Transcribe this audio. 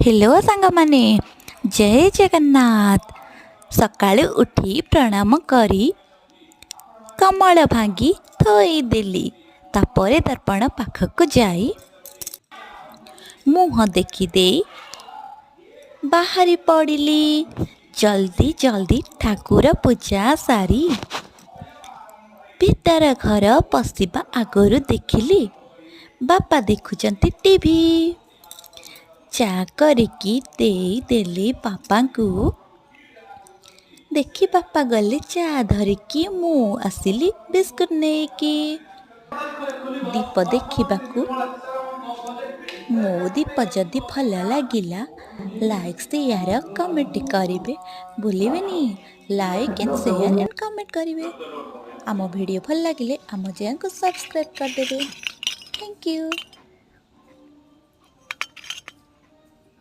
Hello ସାଙ୍ଗମାନେ, ଜୟ ଜଗନ୍ନାଥ। ସକାଳୁ ଉଠି ପ୍ରଣାମ କରି କମଳ ଭାଙ୍ଗି ଥୋଇଦେଲି। ତାପରେ ଦର୍ପଣ ପାଖକୁ ଯାଇ ମୁହଁ ଦେଖିଦେଇ ବାହାରି ପଡ଼ିଲି। ଜଲ୍ଦି ଜଲ୍ଦି ଠାକୁର ପୂଜା ସାରି ଭିତର ଘର ପଶିବା ଆଗରୁ ଦେଖିଲି ବାପା ଦେଖୁଛନ୍ତି ଟିଭି। ଚା କରିକି ଦେଇଦେଲି ବାପାଙ୍କୁ। ଦେଖି ବାପା ଗଲେ ଚା ଧରିକି, ମୁଁ ଆସିଲି ବିସ୍କୁଟ ନେଇକି ଦୀପ ଦେଖିବାକୁ। ମୋ ଦୀପ ଯଦି ଭଲ ଲାଗିଲା, ଲାଇକ୍, ସେୟାର, କମେଣ୍ଟ କରିବେ। ଭୁଲିବେନି, like and share and comment କରିବେ। ଆମ ଭିଡ଼ିଓ ଭଲ ଲାଗିଲେ ଆମ ଚ୍ୟାନେଲକୁ ସବସ୍କ୍ରାଇବ୍ କରିଦେବେ। Thank you.